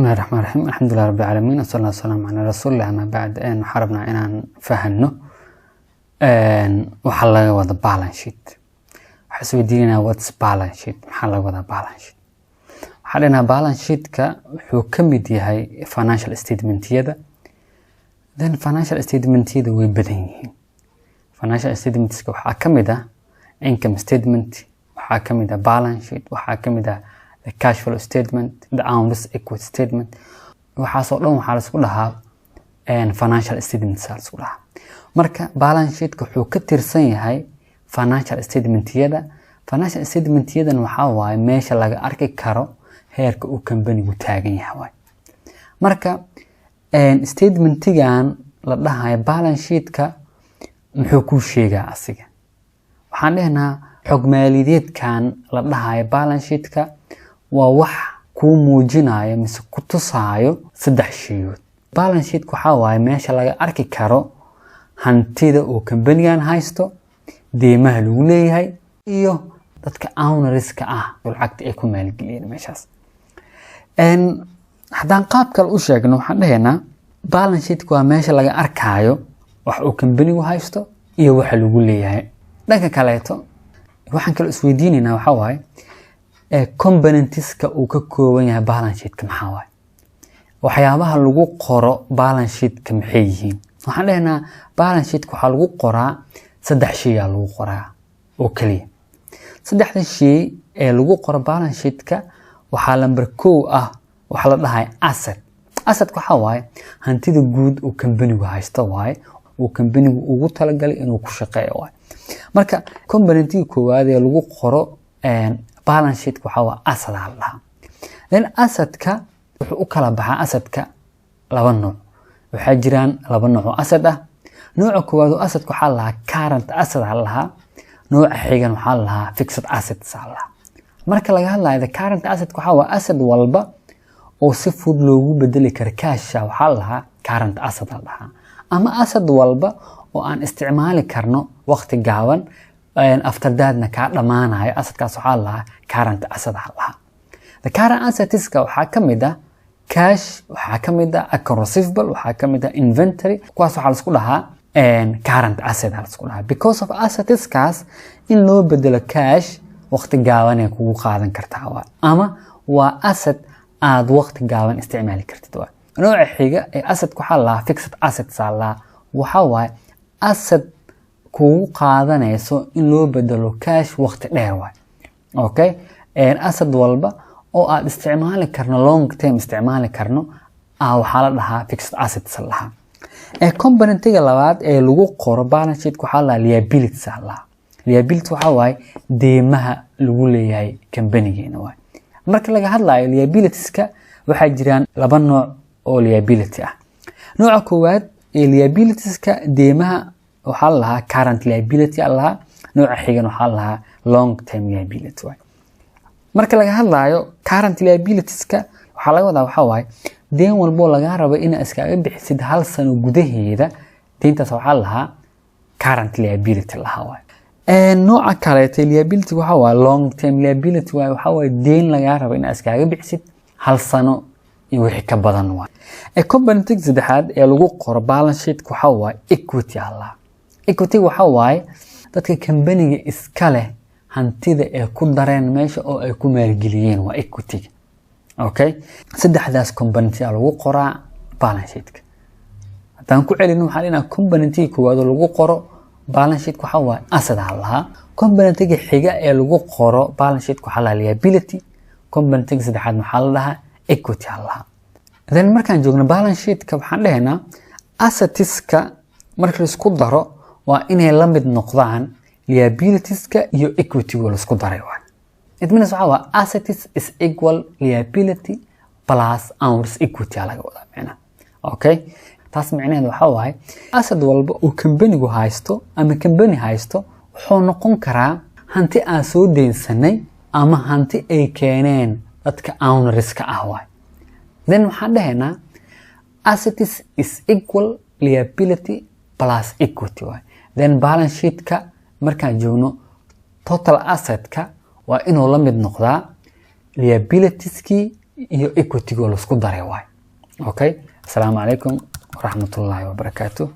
Bismillahi raxmaan raxiim, alxamdulilah rabbi caalamiin, wasalaatu wasalaamu calaa rasuulillah, ama bacd. Waxaan rabnaa inaan fahanno waxaa laga wada balance sheet. Waxaa is weydiinaynaa, "What's balance sheet?" Maxaa laga wadaa balance sheet? Waxaa dhanaa balance sheetka wuxuu ka mid yahay financial statementyada. Then financial statementyada way badan yihiin. Financial statementska waxaa ka mid ah income statement, waxaa ka mid ah balance sheet, waxaa ka mid ah the cash flow statement, the owners equity statement. Waxaasoo dhan waxaa laisku dhahaa financial statements aa laisku dhahaa. Marka balance sheetka wuxuu ka tirsan yahay financial statementyada. Financial statementyadan waxaa waaye meesha laga arki karo heerka uu companigu taagan yahay waay. Marka statementigan la dhahayo balance sheetka muxuu kuu sheegaa asiga? Waxaan dhehnaa xog maaliyadeedkan la dhahayo balance sheetka waa wax kuu muujinayo mise ku tusaayo saddex shayood. Balance sheetka waxaa waaye meesha laga arki karo hantida uu companigan haysto, deemaha lagu leeyahay iyo dadka ownerska ah lacagta ay ku maalgeliyeen meeshaas. Haddaan qaab kale u sheegno, waxaan dhahaynaa balance sheetka waa meesha laga arkaayo wax uu companigu haysto iyo waxa lagu leeyahay. Dhanka kaleeto, waxaan kaloo isweydiinaynaa waxaa waaye, componentska uu ka kooban yahay balance sheetka maxaa waaye? Waxyaabaha lagu qoro balance sheetka maxay yihiin? Waxaan dhahaynaa balance sheetka waxaa lagu qoraa saddex shay aa lagu qoraa oo keliya. Saddexda shay ee lagu qoro balance sheetka waxaa lambar 1 ah waxaa la dhahay asset. Assetka waxaa waaye hantida guud uu companigu haysto waaye, uu companigu ugu talagalay inuu ku shaqeeyo waaye. Marka componentiga koowaad ee lagu qoro balance sheetka waxaa waa asset aa la dhahaa. Then assetka wuxuu u kala baxaa assetka laba nooc. Waxaa jiraan laba nooc oo asset ah. Nooca koowaad oo assetka waxaa la lahaa current asset aa la lahaa. Nooca xigan waxaa la lahaa fixed assets aa la lahaa. Marka laga hadlayo the current asset, waxaa waa asset walba oo si fudud loogu bedeli karo cash waxaa la lahaa current asset la dhahaa, ama asset walba oo aan isticmaali karno waqti gaaban, after thatna kaa dhammaanayo, assetkaas waxaa la lahaa current asset aa la dhahaa. The current assetska waxaa ka mid ah cash, waxaa ka mid ah account receivable, waxaa ka mid ah inventory. Kuwaas waxaa laisku dhahaa current asset aa laisku dhahaa because of assetskaas in loo bedelo cash waqti gaaban ay kugu qaadan kartaa waa, ama waa asset aad waqti gaaban isticmaali kartid waa. Nooca xiga ee asset waxaa la lahaa fixed assets aa la lahaa. Waxaa waaye asset kugu qaadanayso in loo bedelo cash waqti dheer waay. Okay, asset walba oo aad isticmaali karno, long term isticmaali karno, waxaa la dhahaa fixed assets la dhahaa. Componentiga labaad ee lagu qoro balance sheet waxaa la dhahaa liabilities aa la dhahaa. Liability waxaa waaye deemaha lagu leeyahay companigeena waay. Marka laga hadlayo liabilitieska, waxaa jiraan laba nooc oo liability ah. Nooca koowaad ee liabilitieska deemaha waxaa la lahaa current liability aa la lahaa. Nooca xigan waxaa la lahaa long term liability waay. Marka laga hadlayo current liabilitieska, waxaa laga wadaa waxaa waaye deen walboo lagaa rabo inaad iskaga bixisid hal sano gudaheeda, deyntaas waxaa la lahaa current liability lahaa waay. Nooca kaleete liability waxaa waaye long term liability waay. Waxaa waaye deyn lagaa rabo inaad iskaga bixisid hal sano iyo wixii ka badan waay. Componentiga saddexaad ee lagu qoro balance sheet waxaa waaye equity aa la lahaa. Equity waxaa waaye dadka companiga iska leh hantida ay ku dareen meesha oo ay ku maalgeliyeen, waa equity. Okay, saddexdaas component aa lagu qoraa balance sheetka. Haddaan ku celin, waxaa dhinaa componentiga koowaad oo lagu qoro balance sheetka waxaa waaye asset aa lahaa. Componentiga xiga ee lagu qoro balance sheetka waxaa lahaa liability. Componentiga saddexaad waxaa la dhahaa equity aa lahaa. Then markaan joogno balance sheetka, waxaan dhehaynaa assetska marka laisku daro waa inay la mid noqdaan liabilitieska iyo equity-ga laisku daray waay. It means waxaa waa assets is equal liability plus owners equity aa laga wadaa micnaha. Okay, taas micnaheedu waxaa waaye asset walba uu companigu haysto ama company haysto wuxuu noqon karaa hanti aan soo deynsanay ama hanti ay keeneen dadka ownerska ah waay. Then waxaan dhahaynaa assets is equal liability plus equity waay. Then balance sheetka markaan joogno, total assetka waa inuu la mid noqdaa liabilitieski iyo equity-go laisku daray waay. Okay, asalaamu calaykum waraxmatullaahi wabarakaatu.